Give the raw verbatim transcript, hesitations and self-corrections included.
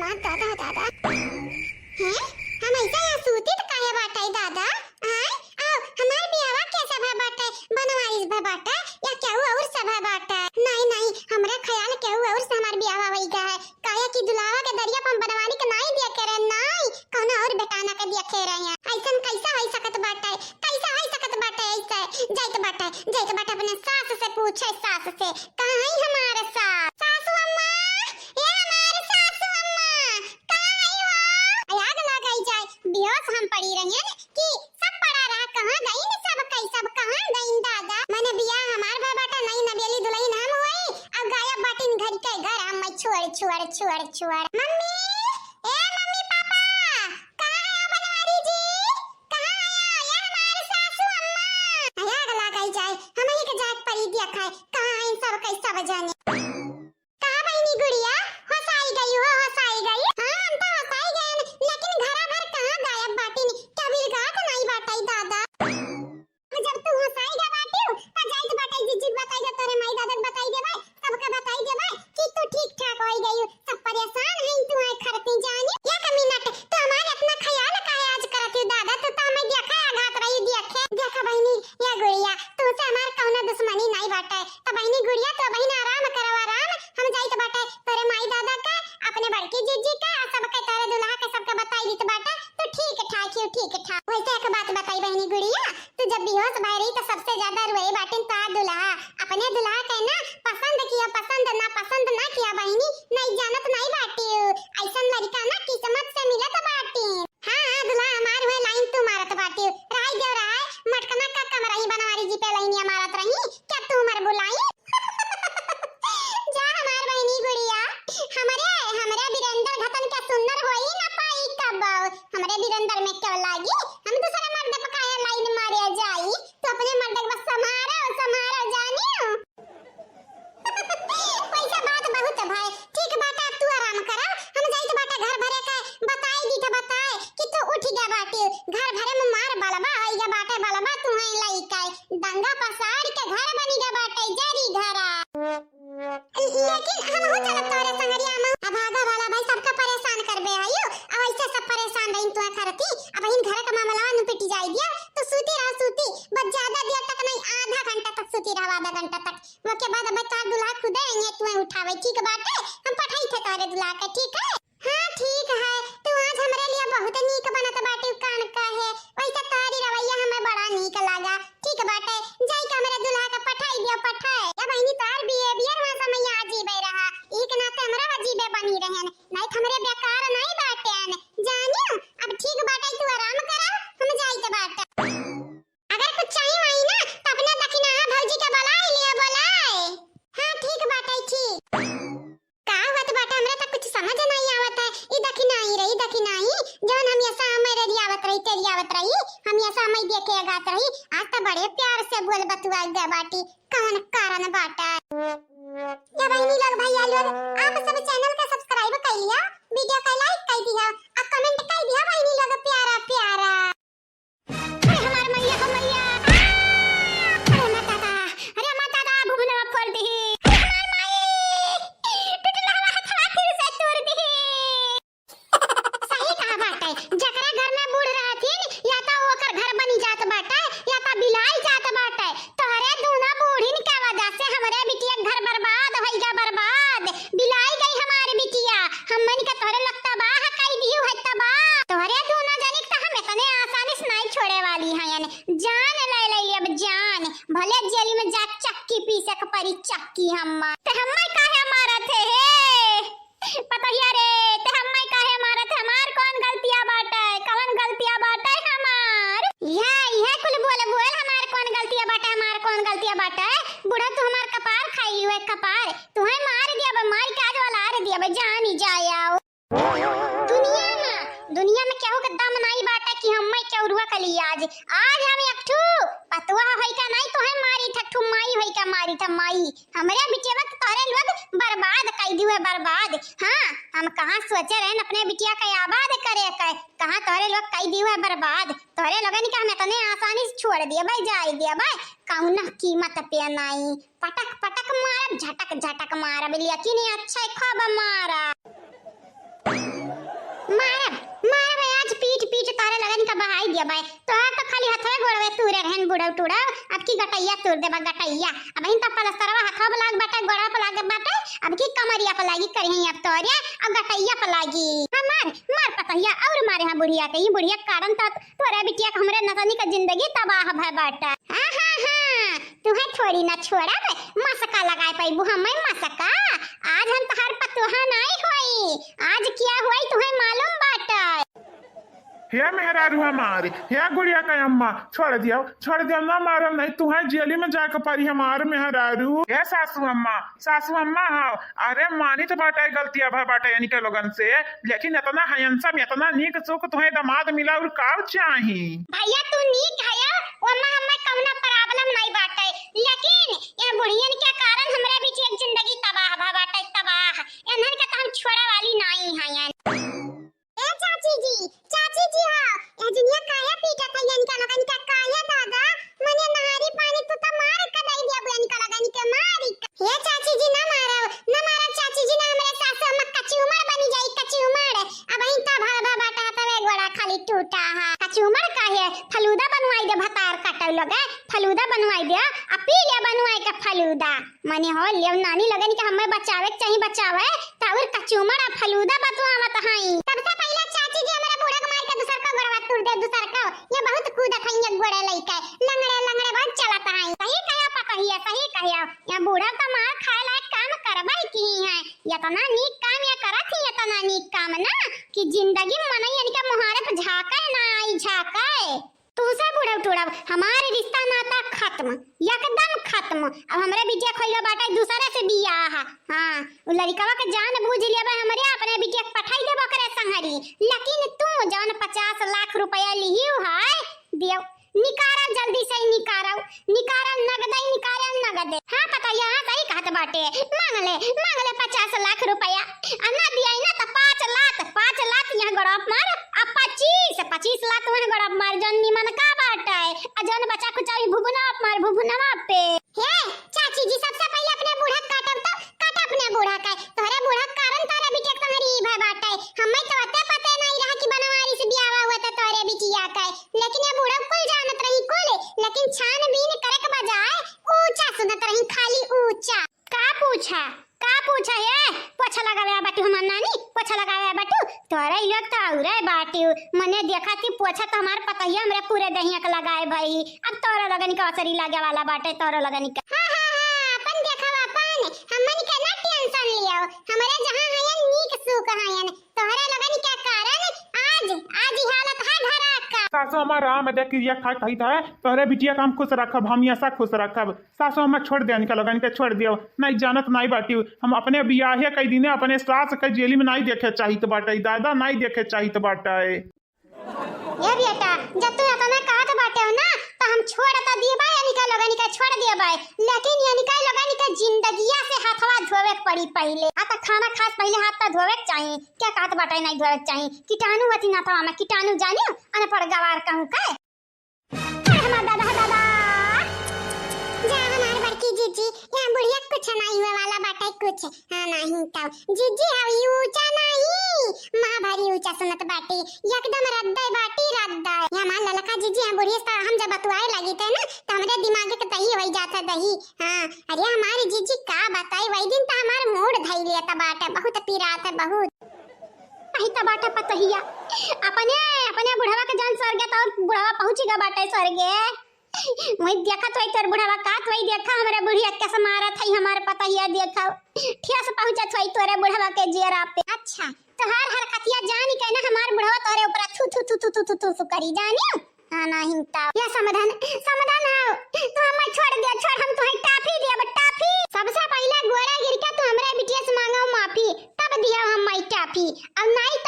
आ, दादा, दादा। हैं? हम ऐसा यहाँ सूतित काहे बाटइ दादा? आय, आओ, हमार बियाहवा कैसे भा बाटइ? बनवारिस भा बाटइ या केहू और से भा बाटइ? नहीं, नहीं, हमरा ख्याल केहू और से हमार बियाहवा होइगा है। काहे कि दुल्हावा के दरिया पर हम बनवारी के नाई देखे रहे, नाई, कौनो और बेटाना के देखे रहे हैं। ऐसन कैसा होई सकत बाटइ? कैसा होई सकत बाटइ ऐसे? जाइत बाटइ, जाइत बाटइ अपने सास से पूछे, सास से। कहाँ है हमार सास? सासू अम्मा, ए हमार सासू अम्मा, कहाँ है हो? आग लगाई जाए, बेहोश हम पड़ी रही हैं कि सब पड़ा रहा, कहाँ गईन सब, कई सब कहाँ गईन दादा? मने बियाह हमार भा बाटा, नई नवेली दुल्हन हम होई, अब गायब बाटिन घर के घर हम छोड़, छोड़, छोड़, छोड़। मम्मी, ए मम्मी पापा, कहाँ है बनवारी जी? कहाँ है? ये हमार सासू अम्मा। आग लगाई जाए, हमही के जात परी दिया खाए, कहाँ है सब, कई सब जाने। कहाँ बहिनी गुड़िया? होसाई गई हो, होसाई गई। हाँ, हम तो होसाई गए, लेकिन घरा भर कहाँ गायब बाटिन? क्या बिलगात नहीं बाटइ दादा? जब तू होसाई गा बाटिउ, त जाइत बाटइ जिज्जी बताई दे, तोरे माई दादा के बताई देबे, सबके बताई देबे कि तू ठीक ठाक होई गई। सब परेशान हैं तू है खरती जानी। एक मिनट, तू हमार इतना ख्याल काहे आज करत हो दादा? तू तो हमें देखा आघात रही देखे। देखा बहिनी, या गुड़िया, तू से हमार कौनो दुश्मनी नहीं बाटे। त बहिनी गुड़िया, तू बहिन आराम करो, आराम। हम जाइत बाटे तोरे माई दादा के, अपने बड़की जिज्जी के, आ सबके तोरे दुल्हा के सबके बताई दीत बाटे। तू ठीक ठाक ही, ठीक ठाक। वैसे एक बात बताई बहिनी गुड़िया, तू जब बेहोश भय रही तो सबसे ज्यादा रोए बाटिन तोहार दुल्हा। अपने दुल्हा के ना पसंद किया, पसंद ना, पसंद ना किया बहिनी, नहीं जानत नहीं बाटिउ। ऐसन लड़का ना किस्मत से मिलत बाटिन। हाँ, हाँ, दुल्हा हमार हुए लाइन तू मारत बाटिउ। राय देव रहा है, मटकना का कमरा ही बनवारी जी पे लाइनिया मारत रही, क्या तू मर बुलाई? जा हमार बहिनी गुड़िया, हमरे, हमरे बिरेंदर घतन के सुंदर होई ना पाई कब। हमरे बिरेंदर में क्यों लागी? हम दूसरे मर्द पे काहे लाइन मारे जाई? तू अपने मर्द के बस संभारो, संभारो जानियो। वैसे बात बहुत है भाई। ठीक बाटे, अब तू आराम करा। हम जाइत बाटे घर भरे के बताए दी था, बताए कि तू उठ गया बाटे। घर भरे में मार बलबा आई गया बाटे, बलबा तू है लइका। दंगा पसार के घर बनी गया बाटे, जरी घरा। लेकिन हम हो चलत तोरे संगरिया में। अब भागा वाला भाई सबका परेशान करबे आयो। अब ऐसे सब परेशान रही तू खरती। अब इन घर का मामला नु पिटी जाई दिया। तो सूती रहा सूती। बस ज्यादा देर तक नहीं, आधा घंटा तक सूती रहा, आधा घंटा तक। ओके बाद अब तार दुल्हा खुदे आइए तू उठावे। ठीक बाटे? हम पठाई थे तारे दुल्हा के, ठीक है? हाँ, ठीक है। तू आज हमरे लिए बहुत नीक बनत बाटे, कान का है। वैसे तोहरी रवैया हमें बड़ा नीक लागा। ठीक बाटे, जाई के हमरे दुल्हा के पठाई दियो, पठाए। या बहिनी, तोहर behaviour वहाँ समय अजीबे रहा, ई के नाते हमरा अजीबे बनी रहन, नहीं तो हमरे बेकार नहीं बाटेन। जानियो, अब ठीक बाटे, तू आराम करा, हम जाइत बाटे। अगर कुछ चाहिए माई ना, तो अपने दखिनहा भौजी के बुलाए लियो, बुलाए। हाँ, ठीक बाटे, ठीक। का होत बाटे, हमरा त कुछ समझ नहीं आवत है। ई दखिनाही रही, दखिनाही, जौन हमेशा हमरे रियावत रही, तेरियावत रही, हमेशा हमई देखे अगात रही। आज त बड़े प्यार से बोल बतुआ गए बाटी, कौन कारण बाटे? या बहिनी लोग, भैया लोग, आप सब channel का subscribe कर लिया, video का like कर दिया, और comment कर दिया बहिनी लोग, प्यारा प्यारा। अरे हमार मैया हो मैया। अरे हमार दादा, अरे हमार दादा, भुवनवा फोड़ दिही। अरे हमार माई, टुटलहवा हथवा फिर से तोड़ दिही। सही कहा बाटे, जकरा घर में बूढ़ रहथिन, या तो ओकर घर बनी जात बाटे, या तो बिलाई जात बाटे। तोहरे दूनो बूढ़िन के वजह से हमरे बिटिया के घर बर्बाद होइगा, बर्बाद। बिलाई गई हमार बिटिया। हमन के तोहरे लोग तबाह कई दिहु है, तबाह। तोहरे दूनो जनी के तो हम इतने आसानी से नहीं छोड़े वाली हयन। जान ले ले अब जान। भले जेल में जा चक्की पीसे के परी चक्की हम्मा। ते हम्मा काहे मारत है हे? पतोहिया रे, ते हम्मा काहे मारत है? हमार कौन गलतिया बाटे? कौन गलतिया बाटे हमार? यह, यह कुल बोल, बोल, हमार कौन गलतिया बाटे? हमार कौन गलतिया बाटे? बूढ़ा तू हमार कपार खाई हुए, कपार। तुहे मार दिया बे, मार के आज वाला आर दिया बे, जान ही जाए आओ। दुनिया में, दुनिया में केहू के दम नाई बाटे कि हम्मे केहू रुआ कली आज। आज हम एक ठू पतुआ होई का नाई, तुहे मारी था, ठू माई होई का मारी था, माई। हमरे बिटिया के तोहरे लोग बर्बाद कई दिहु है, बर्बाद। हाँ, हम कहाँ सोचे रहन अपने बिटिया के आबाद करे के, कहाँ तोहरे लोग कई दिहु है बर्बाद। तोहरे लोगन के हम इतने आसानी से छोड़ दिए भाई, जाए दिए भाई, कौनो कीमत पे नाई। पटक पटक मारब, झटक झटक मारब, लेकिन ये अच्छा खूब मारब। बहाई दिया बाय। तोहर तो खाली हथवे गोड़वे तूरे रहन बुढ़ऊ टूढ़ऊ, अब की गटैया तूर देबा गटैया। अबहिन तो पलस्तरवा हथवा पे लाग बाटे, गोड़वा पे लाग बाटे, अब की कमरिया पे लागी करिहीं अब तोरे, अब गटैया पे लागी। हाँ, मार, मार पतहिया और मारे हाँ बुढ़िया के, ई बुढ़िया के कारण तो तोरे बिटिया के हमरे नतनी के जिंदगी तबाह भय बाटे। हाँ, हाँ, हाँ, तुहे थोड़ी ना छोड़ब, मसका लगाए पैबू हमें मसका। आज हम तोहार पतोहा नाई होई, आज क्या होई तुहे मालूम बाटे। हे मेहरारू हमारी, हे गुड़िया के अम्मा, छोड़ दियो, छोड़ दियो, ना मारब, नहीं तुहे जेली में जाके परी हमार मेहरारू। हे सासू अम्मा, सासू अम्मा, हाँ, अरे मानित बाटे गलतिया भय बाटे इनके लोगन से, लेकिन इतना handsome, इतना नीक सुख तुहे दामाद मिला और का चाही? भैया तू नीक है, ओमा हमें कौनो problem नहीं बाटे, लेकिन ये बुढ़ियन के कारण हमरे बीच एक जिंदगी तबाह भय बाटे, तबाह। इन्हन के तो हम छोड़े वाली नहीं है। ए चाची जी, चाची जी हो, ए दुनिया काहे पीटत है इनका लोगन का, काहे दादा? मने नहारी पानी तू तो मार के दे दिया इनका लोगन के, मारी के। ए चाची जी ना मारो, ना मारो चाची जी, ना हमरे सासु अम्मा कचूमर बनी जाई, कचूमर। अबहिन तो भर भर बाटा तवे गोड़ा खाली टूटा है। कचूमर काहे? फलूदा बनवाई दे भतार काटल लोगे, फलूदा बनवाई दे, आ पी ले बनवाई के फलूदा। मने हो लेव नानी लोगन के हमें बचावे के चाही, बचावे, त और कचूमर आ फलूदा बतवावत हई। सबसे पहिले चाची जी हमरे बूढ़ा के मार के दूसर का गोड़वा तोड़ दे, दूसर का। ये बहुत कूदत हई, ये गोड़े लइके लंगड़े लंगड़े बहुत चलत हई। सही कहे पतहिया, सही कहे। ये बूढ़ा का मार खाए लायक काम करबे की है, इतना नीक काम ये करत ही, इतना नीक काम ना कि जिंदगी में मनई इनके मुहारे पे झाके ना आई, झाके। तूसे बुढ़ऊ टूढ़ऊ, हमार रिश्ता नाता खत्म, एकदम खत्म। अब हमरे बिटिया खोइलो बाटे दूसरे से बियाह। हाँ, उ लड़िकवा के जान बूझ लिया बा हमरे, अपने बिटिया के पठाई देबो करे संगरी। लेकिन तू जौन पचास लाख रुपया लिहियो है, दियो, निकारा जल्दी से निकारा, निकारा नगदे, निकारा नगदे। हाँ पतोहिया, हाँ सही कहत बाटे, मांग ले, मांग ले पचास लाख रुपया। आ ना दिया ना तो पाँच लात, पाँच लात यहाँ गड़प मार, आ पच्चीस, पच्चीस लात वहाँ गड़प मार, जौन निमन का बाटे, आ जौन बचा खुचा वही भुभुनवा पे मार, भुभुनवा पे। हे चाची जी, सबसे पहिले अपने बूढ़ा काटब तो काट अपने बूढ़ा के। तोहरे बूढ़ा के कारण तोहरे बिटिया के संगरी ई भय बाटे। हमें तो अते पते नहीं रहा कि बनवारी से बियाह हुआ तो तोहरे बिटिया के। लेकिन ये बूढ़ा कुल जानत रही कुल, लेकिन छानबीन करे के बजाय ऊंचा सुनत रही, खाली ऊंचा। का पूछा? का पूछा? ए, पोछा लगावे आ बाटू हमार नानी, पोछा लगावे आ बाटू। तोरे ई लोग तो औरे बाटू। मने देखा थी पोछा तो हमार पतोहिया हमरे पूरे दहिया के लगाए भाई। अब तोरा लगन के असरी लागे वाला बाटे, तोरा लगन के। हाँ, हाँ, हाँ, अपन देखा अपन। हमन के ना tension लियो। हमरे जहाँ हयन नीक सुख हयन। तोहरे लगन के कारण आज, आज ई हालत है घरा का। सासू हमार राम दे क्रिया खा कही था, तोहरे बिटिया का हम खुश रखब, हमेशा खुश रखब। सासू अम्मा छोड़ दे, इनका लोगन के छोड़ दियो, नहीं जानत नहीं बाटी। हम अपने बियाहे कई दिने अपने सास के जेली में नहीं देखे चाहित बाटे, दादा नहीं देखे चाहित बाटे। ए बेटा, जब तू इतना कहत बाटे हो ना, तो हम छोड़ तो दिए बाय, इनका लोगन के छोड़ दिए बाय, लेकिन इनका लोगन के जिंदगिया से हाथवा धोवे के पड़ी पहले। आ तो खाना खास पहले हाथ तो धोवे के चाही। क्या कहत बाटे नहीं धोवे के चाही? कीटाणु होती ना था, कीटाणु जानियो, अनपढ़ गवार कहूँ का। अरे हमार दादा, दादा। जा हमार बड़की जीजी, यहाँ बुढ़िया कुछ नहीं हुए वाला बाटे कुछ। हाँ, नहीं तो। जीजी, हव ई ऊंचा नहीं, माँ भारी ऊंचा सुनत बाटी। एकदम रद्दे बाटी, रद्दे। यहाँ हमार ललका जीजी, यहाँ बुढ़िया से हम जब बतुआए लगी थे ना, तो हमरे दिमाग के दही होई जाता दही। हाँ, अरे हमारी जीजी का बताई, वही दिन तो हमार मूड धई लिया था बाटे, बहुत पिरात है, बहुत। अही त बाटे पतोहिया। अपने, अपने बुढ़वा के जान स्वर्गे तो बुढ़वा पहुँची गा बाटे स्वर्गे। वही देखत वही तोर बुढ़वा कात वही देखा हमरे बुढ़िया कैसे मारत है हमारे पतोहिया देखा। ठेस पहुँचत वही तोरे बुढ़वा के जियरा पे। अच्छा, तोहार हरकतिया जान के ना हमार बुढ़वा तोरे ऊपर थू, थू, थू करी जानियो। हाँ, नहीं तो। या समाधान, समाधान आओ। तू हमें छोड़ दे, छोड़, हम तुम्हें टाफी दिया, बट टाफी। सबसे पहले गोड़ा गिर के तू हमरे बिटिया से मांगो माफी, तब दिया हम माई टाफी। और नहीं